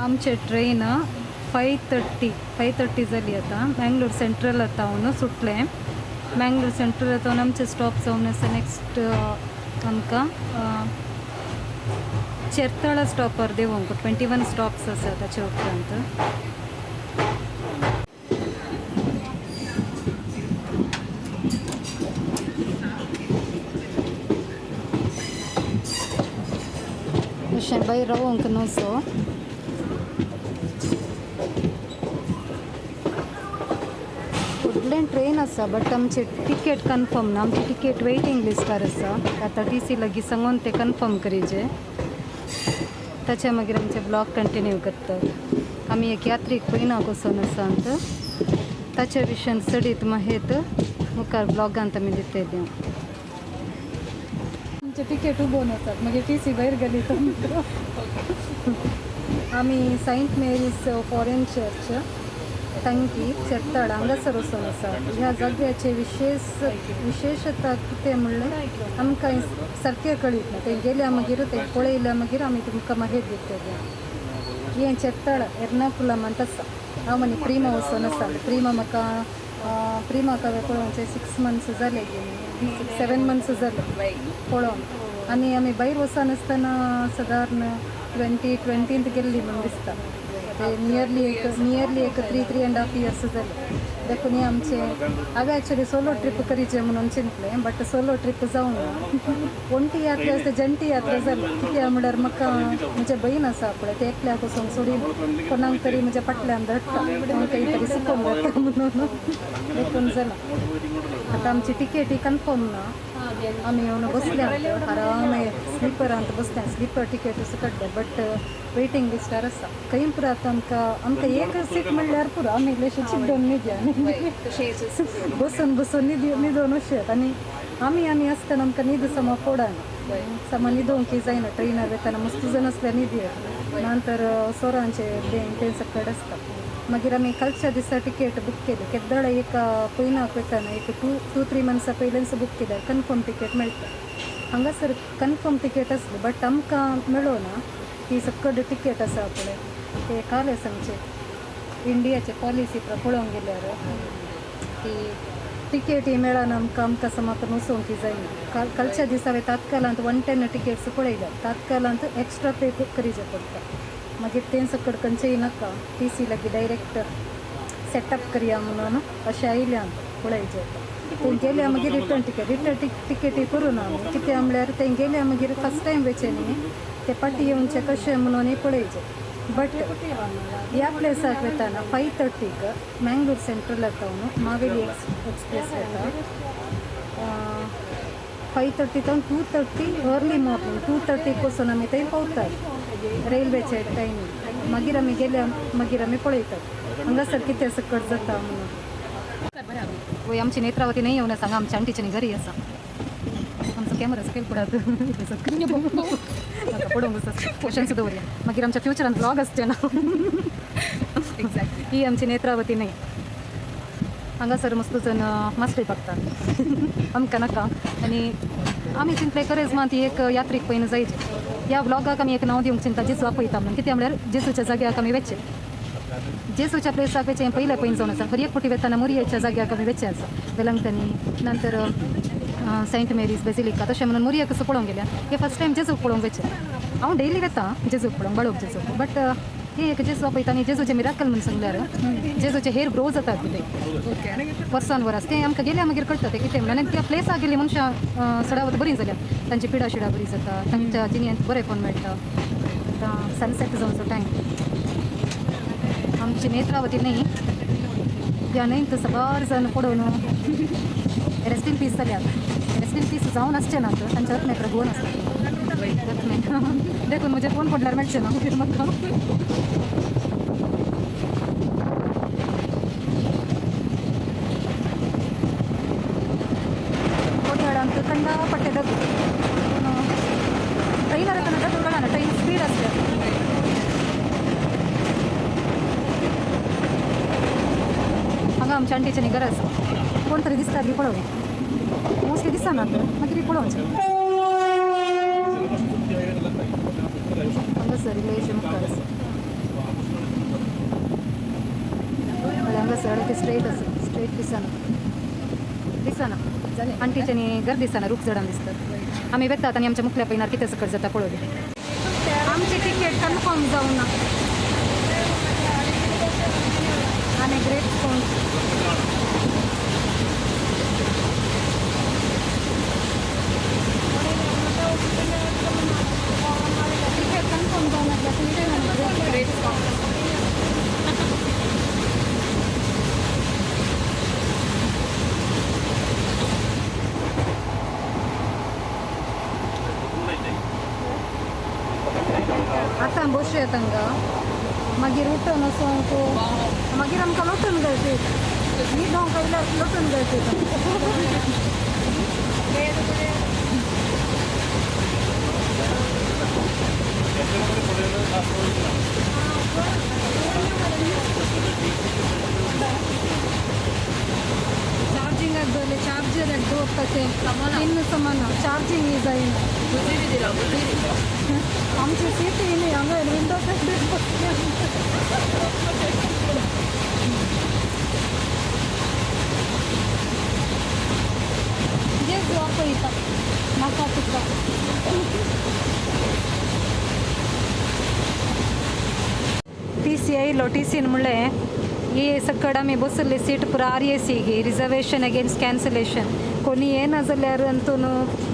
आमचे ट्रेन 5:30 5:30 जाली आतां. मँगलोर सेंट्रल आतां सुटलें. मँगलोर सेंट्रल आतां आमचे स्टॉप जावन आसा. नेक्स्ट आमकां चेरतळा स्टॉपार देंवोंक 21 स्टॉप्स आसा ताचे उपरांत. अशें भायर रावोंक नजो. फुडलें ट्रेन आसा बट आमचे टिकेट कन्फर्म ना. आमची टिकेट वेटिंग लिस्टार आसा. आतां टीसी लागीं सांगून ते कन्फर्म करीजे. ताच्या मागीर आमचे ब्लॉग कंटिन्यू करतात. आमी एक यात्रीक पयनाक वचून आसा ताच्या विशयान चडीत माहेत मुखार ब्लॉगांत आमी दितले. आमचे टिकेट उबोवन आसात. मागीर टीसी भायर गेली तर आमी सेंट मेरीज फॉरेन चर्च, टंकी, चेरतळ हांगासर वचून आसा. ह्या जाग्याचे विशेशता कितें म्हणलें आमकां सारकें कळीत ना. ते गेल्या मागीर ते पळयल्या मागीर आमी तुमकां मागीर दितले. हें चेरतळ एर्नाकुलमांत आसा. हांव आनी प्रिमा वचून आसा. प्रिमा म्हाका प्रिमाक हांवें पळोवचे 6 मंथ्स जाले, 6-7 मंथ्स जाले पळोवन. आनी आमी भायर वचून आसतना सादारण 2020 गेल्ली म्हूण दिसता. ते नियरली एक 3.5 इयर्स जाले. देखून हे आमचे हांवें एक्चुअली सोलो ट्रीप करीचे म्हणून चिंतलें, बट सोलो ट्रीप जावंक ना. ಒಂटी यात्रा आसता, जंटी यात्रा जाली. कित्याक म्हणल्यार म्हाका म्हजे बहीण आसा पळय, ते एकल्याक वचोंक सोडिना. कोणाक तरी म्हज्या फाटल्यान धाडटा, खंय तरी सुकोवन जाता म्हणून. देखून जालां. आतां आमची टिकेटी कन्फर्म ना. आमी येवन बसल्या आराम स्लिपरांत बसल्या. स्लिपर टिकेट काडल्या बट वेटिंग लिस्टार आसा. खंय पुरो आतां आमकां आमकां एक सीट म्हणल्यार पुरो. आमी इल्लेशे चिड्डून न्हिदया, बसून बसून न्हिदोन अशें. आनी आमी आमी आसतना आमकां न्हीद समा पडना, समा न्हिदोंक जायना. ट्रेनार वतना मस्त जण आसल्यार न्हीद येता, नंतर सोरांचे बेन तें सकट आसता. मागीर आमी कालच्या दिसा टिकेट बूक केली. केद्दाळ एक पयनाक वतना एक टू टू थ्री मंथ्सा पयलींच बूक केल्यार कन्फर्म टिकेट मेळटा. हांगासर कन्फर्म टिकेट आसली बट आमकां मेळना. ती सकट टिकेट आसा पळय, ते कालच आमचे इंडियाचे पॉलिसी पळोवंक गेल्यार ती टिकेटी मेळना आमकां. आमकां समा करून वचोंक जायना. कालच्या दिसा हांवें तात्कालांत 110 टिकेट्स पळयल्या. तात्कालांत एक्स्ट्रा पे करीचे पडटा. मागीर तें सकट खंयचेय नाका, टीसी लागीं डायरेक्ट सेटअप करया म्हणून अशें आयलें आमकां पळयचें. थंय गेल्या मागीर रिटर्न टिकेट, रिटर्न टिकेटी करूं ना आमी. कित्याक म्हणल्यार थंय गेल्या मागीर फर्स्ट टायम वयचें न्ही, ते फाटीं येवचें कशें म्हणून पळयचें. बट ह्या प्लेसाक वतना 5:30क मँगलोर सेंट्रल तावन मावेली एक्सप्रेस वता. 5:30 तावन 2:30, अर्ली मॉर्निंग 2:30क वचून आमी थंय पावतात रेल्वेचे टायमींग. मागीर आमी गेल्या मागीर आमी पळयतात हांगासर कितें सकट जाता म्हणून. वय, आमची नेत्रावती नाही येवन सांगा. आमच्या आंटीच्या घरी आसा. आमचो कॅमेरा सकयल पडात पडोवंक क्वेश्चन्स दवरया. मागीर आमच्या फ्युचरान ब्लॉग आसचे ना. एक्झॅक्टली. ही आमची नेत्रावती न्हंय. हांगासर मस्त जण मासळी पडटात, आमकां नाका. आनी आमी चिंतले करेज ती एक यात्रीक पयन जायची. ह्या व्लॉगाक आमी एक नांव दिवंक चिंता, जेजू आपयता म्हणून. कित्याक म्हळ्यार जेजूच्या जाग्याक आमी वचचें, जेजूच्या प्लेसाक वचचें हें पयलें पयन जावन आसा. हर एक फावटी वतना मुरयेच्या जाग्याक आमी वचचें आसा, वेलंगटनी, नंतर सेंट मेरीज बेजिलिका, तशें म्हणून मुरयेक कसो पळोवंक गेल्या. हे फर्स्ट टायम जेजूक पळोवंक वचचें. हांव डेली वता जेजूक पळोवंक, बाळोक जेजूक, बट हे एक जेजू आपयता. आनी जेजूचें मिराकल म्हणून सांगल्यार जेजूचे हेर ग्रो जातात कितें वर्सान वरास, तें आमकां गेल्या मागीर कळटा तें कितें म्हणून. आनी त्या प्लेसाक गेली मनशां सडावत बरीं जाल्या, तांची पिडा शिडा बरी जाता, तांच्या जिणेंत बरेंपण मेळटा. आतां सनसेट जावचो टायम. आमची नेत्रावती न्हंय, ह्या न्हंयत साबार जाण पडून रेस्ट इन पीस जाल्यात. रेस्ट इन पीस जावन आसचे ना, तांच्या आत्म्याक गोवन आसता आत्मे. देखून म्हजे फोन पडल्यार मेळचें ना मागीर म्हाका. कोडियाळांत ಕಂಡಾಪಟ್ಟೆ ದಗ್ಗು. ಟ್ರೈನರ್ ತನಕ ದೊಡ್ಡ ಟ್ರೈನ್ ಸ್ಪೀಡ್ ಅಷ್ಟೇ. हांगा आमच्या आंटीचे घर आसा. कोण तरी दिसता बी पळोवया. मोस्टली सारकें दिसना तर मागीर पळोवचें. हांगासर इल्लेशें मुखार आसा, हांगासर ते स्ट्रेट आसा, स्ट्रेट दिसना दिसना आंटीच्यानी घर दिसना, रूख झाडां दिसतात. आमी वेतात आनी आमच्या मुखल्या पयनार कितें सकट जाता पळोवया. आमची तिकेट कन्फर्म जावना आनी ग्रेट फोन तिकेट कन्फर्म जावना. ग्रेट. आतां बसूया तांकां, मागीर उठून वचोंक, मागीर आमकां लोटून घालचे, न्हिदोंक आयल्यार लोटून घालचे. चार्जिंगाक दवरले, चार्जराक दवरपाचें इन्न समान चार्जिंग जायना. आमची सीट न्ही हांगा विंडो सायडीन. जेजू आपयता म्हाका तुका. टी सी आयलो. टी सीन म्हणलें ही सकड आमी बसल्ली सीट पुरा आर ए सी गी, रिजर्वेशन अगेन्स्ट कॅन्सलेशन. कोणी येना जाल्यार अंतून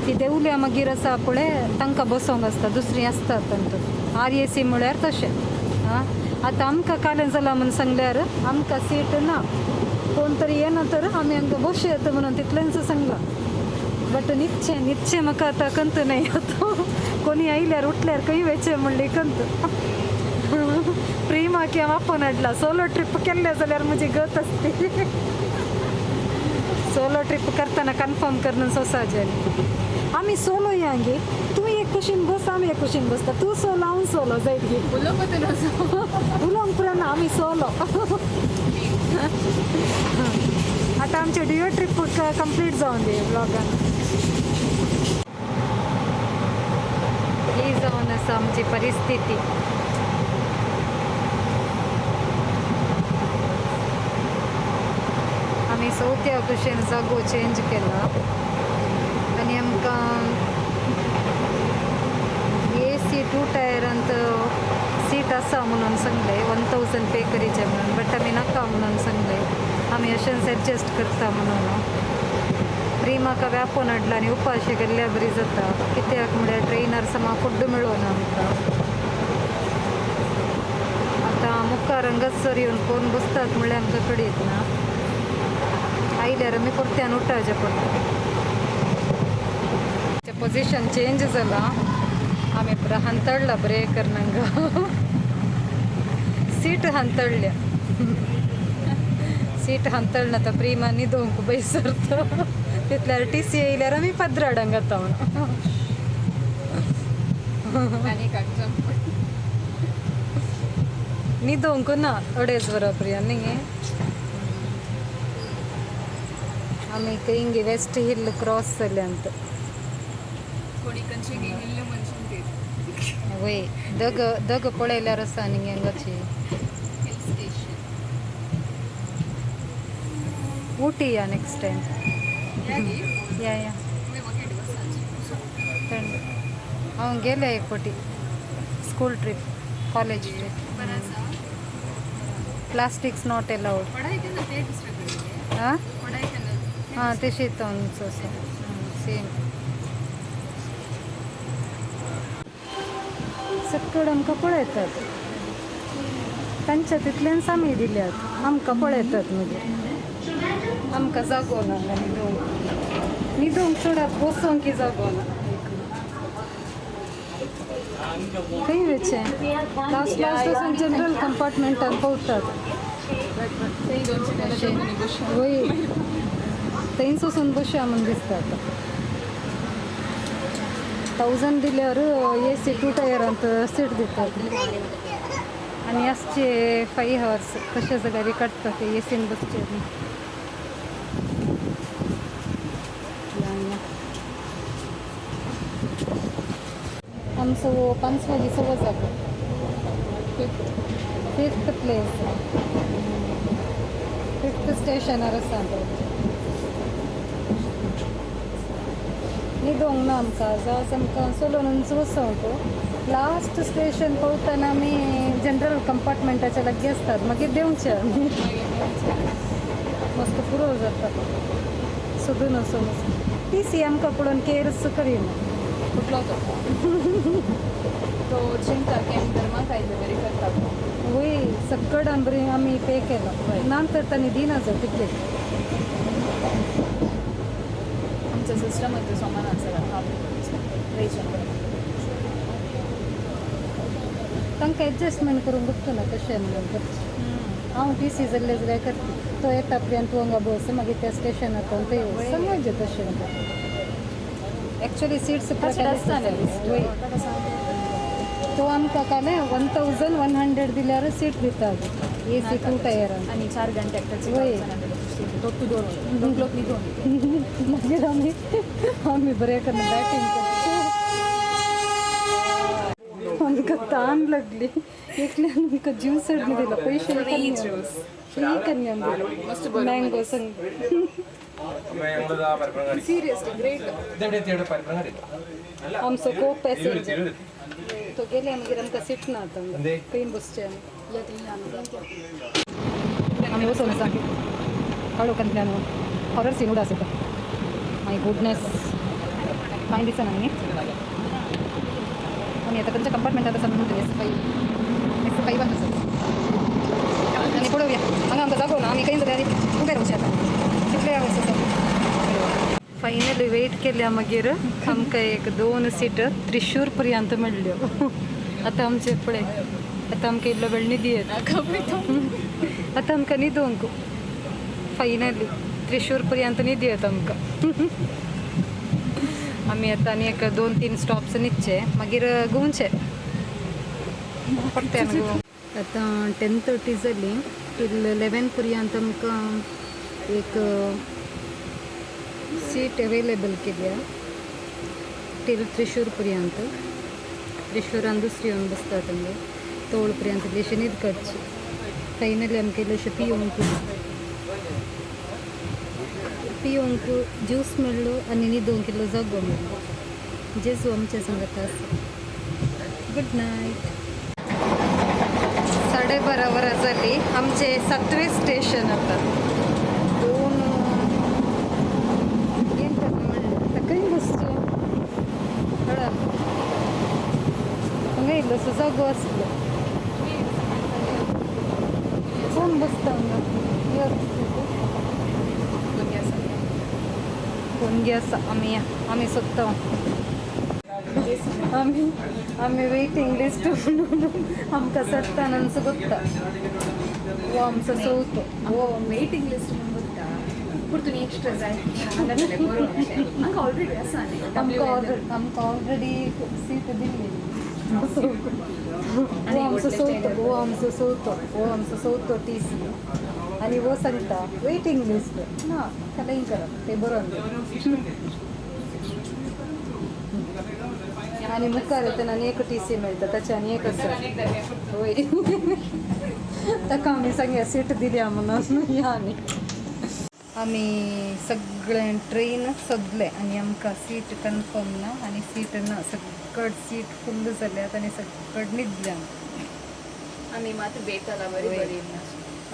ती देंवल्या मागीर आसा पळय तांकां बसोंक आसता, दुसरी आसतात तांतून. आर ए सी म्हळ्यार तशें. आं, आतां आमकां कालें जालां म्हूण सांगल्यार आमकां सीट ना, कोण तरी येना तर आमी हांगा बसूं येता म्हणून तितलेंच सांगलां. बट न्हिदचें न्हिदचें म्हाका आतां कंत न्हय. आतां कोणी आयल्यार उठल्यार खंय वचचें म्हणली कंत. प्रेमाक हांव आपोवन हाडला. सोलो ट्रीप केल्लें जाल्यार म्हजी गत आसती. सोलो ट्रीप करतना कन्फर्म करून सोसाजें आमी सोलो या गे. तूं एक कुशीन बस, आमी एक कुशीन बसता. तूं सोलो, हांव सोलो जायत गे. उलोवंक पुरो ना, आमी सोलो. आतां आमचें डियो ट्रीप कंप्लीट जावन दी ब्लॉगान. ही जावन आसा आमची परिस्थिती. आमी चवथ्या भशेन जागो चेंज केला आनी आमकां ए सी टू टायरांत सीट आसा म्हणून सांगलें, 1000 पे करीचें म्हणून. बट आमी नाका म्हणून सांगलें, आमी अशेंच एडजस्ट करता म्हणून. प्रेमाक व्यापोवन हाडला आनी उपाशी गेल्ल्या बरी जाता, कित्याक म्हळ्यार ट्रेनार समा फूड मेळना आमकां. आतां मुखार हांगासर येवन कोण बसतात म्हणल्यार आमकां कळीत ना. आयल्यार आमी परत्यान उठाचें पडटा. पोजिशन चेंज जाला, आमी पुरा हांतळ्ळा बरें करून हांगा सीट हांतळ्ळ्या. सीट हांतळ्ळा आतां प्रेमा न्हिदोंक बैसरता, तितल्यार टी सी येयल्यार आमी पद्राडांक जाता म्हणून. न्हिदोंक ना अडेज वरां पर्यंत न्ही. आमी खंय वेस्ट हिल क्रॉस जाल्यांत. वय दग दग पळयल्यार आसा न्ही हांगाची. ऊटी या नेक्स्ट टायम. या या थंड. हांव गेलें एक फावटी school trip, college trip. Plastics not allowed. आं हां तशीच आसा सेम. सकड आमकां पळयतात, तांच्या तितल्यान आमी दिल्यात, आमकां पळयतात. मागीर आमकां जागो ना न्हिदोंक, न्हिदोंक चडात बसोंक जागो ना. खंय वचचें लास्ट लास्ट वचून जनरल कंपार्टमेंटान पावतात. वय थंयच वचून बसया म्हूण दिसता. आतां 1000 दिल्यार ए सी टू टायरांत सीट दितात आनी आसचे 5 हवर्स कशें जाल्यार काडटा ते ए सीन बसचे. आमचो हो पांचवो दिसवो जागो. फिफ्थ प्लेस, फिफ्थ स्टेशनार आसा तो. न्हिदोंक ना आमकां. आज आमकां चलोवन वचोंक. लास्ट स्टेशन पावतना आमी जनरल कंपार्टमेंटाच्या लागीं आसतात, मागीर देंवचे आमी. मस्त पुरो जाता सोदून वचून. टीसी आमकां पळोवन केअरच करिना. कुठलो तो तो चिंता की आमी धर्माक आयले तरी करता. वय, सक्कड आमरी आमी पे केलो ना तर तांणी दिना जो टिकेट. आमचं सिस्टम समान आसा रेशन. तांकां एडजस्टमेंट करूंक गुप्त ना कशें म्हणून करचें. हांव टीसी जाल्ले जाल्यार करता. तो येता पर्यंत तूं हांगा बस, मागीर त्या स्टेशनार थंय समज तशें. एक्चुअली सीट्स वय, तो आमकां काल 1100 दिल्यार सीट दिता एसी टू टायर. आनी 4 घंटे. वय. तो तूं दवरून दोन न्हिदोन. मागीर आमी आमी बरें करून बॅटिंग करता. आमकां तान लागली. एकल्यान आमकां ज्यूस हाडून दिलो. पयशे फ्री कन्या दिलो मँगो संग. Seriously great. आमचो को पॅसेंजर तो गेले, मागीर आमकां सीट ना. आतां खंय बसचें आमी? आमी वचोन आसा काळोखांतल्यान. हॉरर सीन उडास येता. माय गुडनेस, कांय दिसना न्ही. आमी आतां खंयच्या कंपार्टमेंटात आसा म्हणून? S5, S5 आसा. आनी पळोवया, हांगा आमकां जागो ना. आमी खंय जाल्यार उबे रावचे. आतां कितले आवर्स आसा? फायनली वेट केल्या मागीर आमकां एक दोन सीट त्रिशूर पर्यंत मेळ्ळ्यो. आतां आमचे पळय, आतां आमकां इल्लो वेळ न्हिदी येता. आतां आमकां न्हिदोंक फायनली त्रिशूर पर्यंत न्हिदी येता आमकां. आमी आतां आनी एक 2-3 स्टॉप्स न्हिदचे, मागीर घुंवचे फक्त. आतां 10:30 जाली. टील 11 पर्यंत आमकां एक सीट अवेलेबल केल्या टील त्रिशूर पर्यंत. त्रिशूरान दुसरी येवन बसतात आमी. तोळ पर्यंत इल्लीशी न्हीद काडची. फायनली आमकां इल्लेशें पिवंक पिवंक ज्यूस मेळ्ळो आनी न्हिदोंक इल्लो जागो मेळ्ळो. जेजू आमच्या सांगता आसा. Good night. 12:30 वरां जाली. आमचे सातवें स्टेशन आतां. दोन म्हणलें, आतां खंय बसचें? कळा, हांगा इल्लोसो जागो आसलो. कोण बसता हांगा? यो, कोण आसा? आमी आमी सोदता. आमी आमी वेटिंग लिस्ट म्हणून आमकां सट्टानांचो गोत्ता. हो आमचो चवथो हो. वेटिंग लिस्ट म्हणून गोत्ता, परतून एक्स्ट्रा जाय हांगा ऑलरेडी आसा न्ही. आमकां ऑलरेडी सीट दिल्ली. हो आमचो चवथो, हो आमचो चवथो, हो आमचो चवथो टीसी आनी हो सांगता वेटिंग लिस्ट ना. कलई करप ते बरोवन आनी मुखार येतना आनी एक टीसी मेळटा. ताचे आनी एक आसा. वय, ताका आमी सांगया सीट दिल्या म्हणून. या आनी आमी सगळें ट्रेन सोदलें आनी आमकां सीट कन्फर्म ना आनी सीट ना. सगळं सीट फुल्ल जाल्यात आनी सगळं न्हिदल्या. आमी मात बेताला बरी बरी.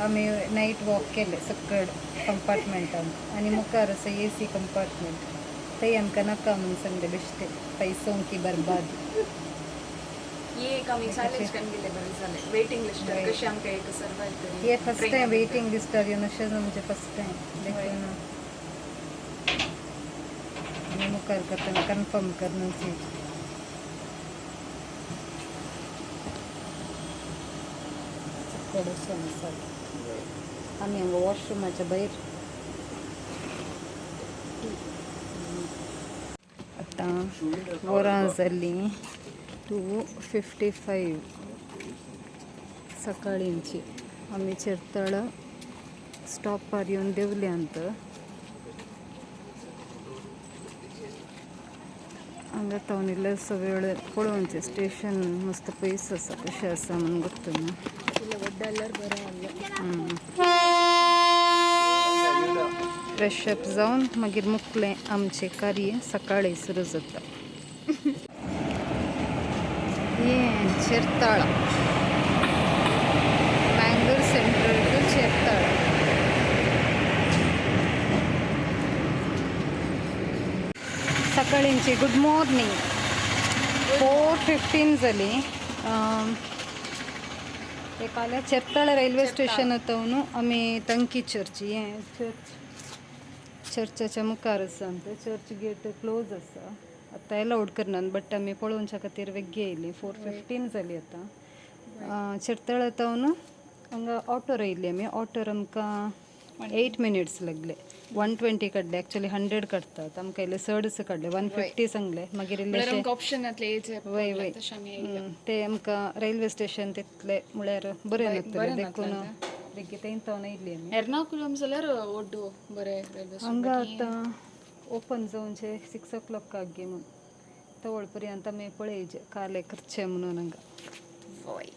आमी नायट वॉक केलें सगळं कंपार्टमेंटान आनी मुखार आसा एसी कंपार्टमेंट. थंय आमकां नाका म्हणून सांगलें. बेश्टे पैसों की बरबाद. ही एक आमी चॅलेंज करून गेले बरें जालें. वेटिंग लिस्ट कशें आमकां एक सर्वायव करी. हे फर्स्ट टायम वेटिंग लिस्टार येवन अशेंच आमचें फर्स्ट टायम देखून आमी मुखार करतना कन्फर्म करना सीट. चडशें आसा. आमी हांगा वॉशरुमाच्या भायर. आतां वरां जालीं 2:55 सकाळींची. आमी चेरतळ स्टॉपार येवन देंवल्यांत. हांगा तावन इल्लेंसो वेळ पळोवचें स्टेशन मस्त पयस आसा, कशें आसा म्हणून गोत्तु ना. फ्रेश अप जावन मागीर मुकलें आमचें कार्य सकाळीं सुरू जाता. हें चेरताळा, मँगलोर सेंट्रल टू चेरताळा. सकाळींची गुड मॉर्निंग. 4:15 जाली. एक आल्या चेरताळा रेल्वे स्टेशन तावन आमी तंकी चर्च, हें चर्च, चर्चाच्या मुखार आसा आमचें. चर्च गेट क्लोज आसा आतां, एलावड करनात, बट आमी पळोवच्या खातीर वेग्गी येयली. 4:15 जाली आतां. चेरताळा तावन हांगा ऑटोर येयली आमी. ऑटोर आमकां 8 मिनिट्स लागले. 120 काडले. एक्चुअली 100 काडटात, आमकां इल्ले चडच काडले. 150 सांगले. मागीर म्हणल्यार इल्लेशे आमकां ऑप्शन जातलें येयचें. वय वय तशें आमी येयले. ते आमकां रेल्वे स्टेशन तितले म्हळ्यार बरें नासतलें. बरें. देखून नासलें. बेगीन थंय तावन येयली आमी. एर्नाकुलम जाल्यार ओड्डू बरें रेल्वे. हांगा आतां ओपन जावचे 6 ओ क्लॉकाक गे म्हूण, तवळ पर्यंत आमी पळयचे काले करचे म्हणून हांगा. वय.